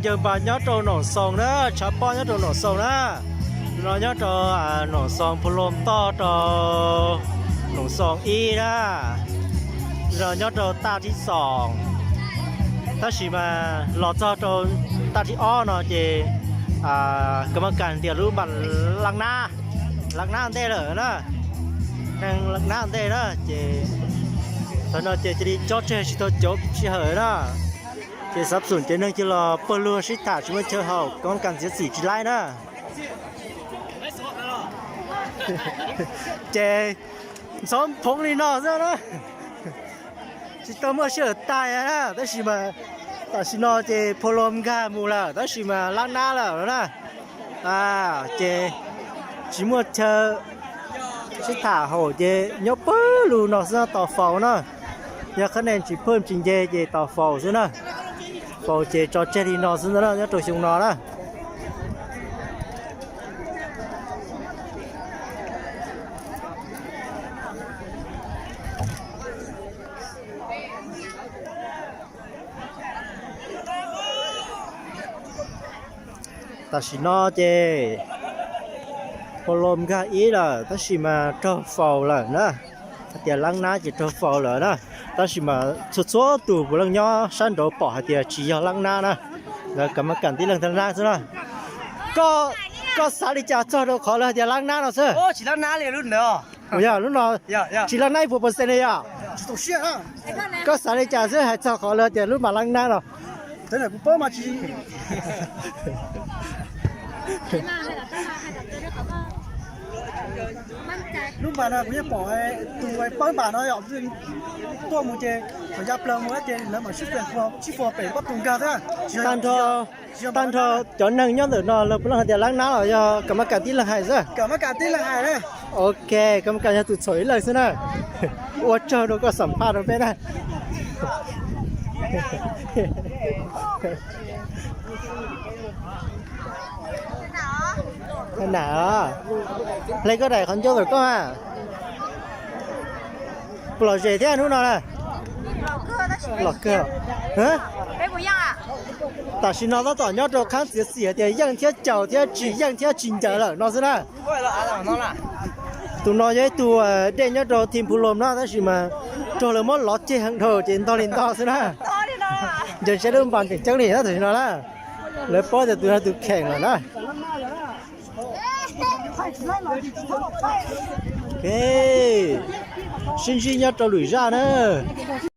Yawg Npas nyob rau Noom Xoos na, tshav pob nyob rau Noom Xoos na. No nyob rau Noom Xoos, Phu Loos toj rau Noom Xoos ib na. No nyob rau taj thib xoom, tab sis mas los txog rau taj thib ob no ces kab mab kas tias lub npas lab nab, lab nab ntej lawm na, neeg lab nab ntej na ces thaum no ces cia li cob tseg tsis tau cov sij hawm na. Ces xav xum ces neeg cia los pawg lug sib tham tsis muaj chaw haum, kab mab kas txiav txim tsis laib na. Ces ntxhov phoov li no xwb na, tsis tau muaj sij hawm tag na, tab sis mas tam sim no ces Phu Loos nkag mus lawm tab sis mas lab nab lawm na. Ces tsis muaj chaw sib tham haum ces nyob pawg lug no xwb tos faus na. Yog qhab nees tsis phwj tsis nce ces tos faus xwb na. Faus ces tso tseg li no xwb ntag na nyob rau xyoo no na. Tam sim no ces Phu Loos nkag ib lawm tab sis mas raug faus lawm na. Hais tias lab nab ces raug faus lawm na. Tab sis mas txhua txhua tus puav leej nyob sab nraud pom hais tias tsis yog lab nab na. Lawv kab mab kas tib leeg thab nab xwb na. Koj xav li cas txog rau qhov lawv hais tias lab nab no xwb? Yog lub no tsis lab nab ib puas percent li yog? Koj xav li cas xwb hais txog qhov lawv tias lub npas lab nab no? Lub npas no kuv yeej pom tus pawb npas no yom, tuaj mus ces thaum ya plaws mus ces lawv mam sib pem, sib pem pob tus nkag xwb. Tag nrho, tag nrho cov neeg nyob ntawm no lawv puav leej hais tias lab nab los yog kab mab kas tib leeg hais xwb? Kab mab kas tib leeg hais. Ok, kab mab kas yog tus txhaum ib leeg xwb na. Ua tsaug rau koj xam phaj rau peb na. Nam, hle koj daim qhov ncauj ntawm koj a. Puas lom zem thiab hnub no na? Los kawg. Tam sim no tab tom nyob rau qhab txiav txim hais tias yeej thiab caum thiab tsis yeej thiab tsis ncaws lawm no xwb na. Tus no yog ib tug dej nyob rau Thim Phu Loos no tab sis mas raug lawv muab lov ceg heev dhau ces ntog li ntog xwb na. Ncaws saib lub npas tseem ceeb li tam sim no na. Lawv paub tias tus no tus kheem lawm na. Sib ntsib nyob rau lwm zaj na.